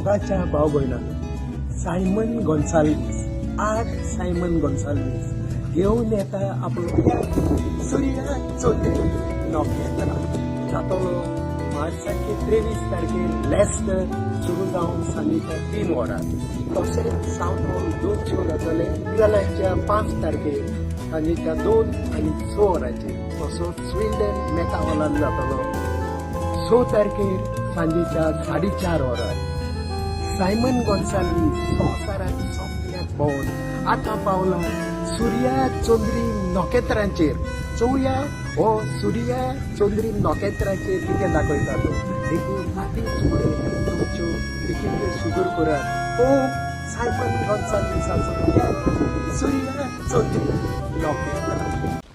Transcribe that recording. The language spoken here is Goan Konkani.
मोगाच्या भाव भयणांनो, सायमन गोन्साल्वीस, आठ सायमन गोन्साल्वीस घेवन येता आपलो सुर्या चंद्री नखेत्रां. जातलो मार्चाचे 23 तारखेर लेस्टर सुरू जावन सांजेच्या 3 वरां. तशेंच सावथ हॉल 2 शो जातले इंग्लंडाच्या 5 तारखेर सांजेच्या 2 आनी 6 वरांचेर. तसोच स्विंडन मेटा हॉलान जातलो 6 तारखेर सांजेच्या 4:30 वरां. सायमन गोन्साल्वीस संवसारांत सगल्याक भोंवन आतां पावला सुर्या चंद्री नखेत्रांचेर. चोवया हो सुर्या चंद्री नखेत्रांचेर कितें दाखयता तो. देखून आदींच पळय तुमच्यो तिकेट्यो सुगूर करात. ओम सायमन गोन्साल्वीसाचो सुर्या चंद्री नखेत्रां.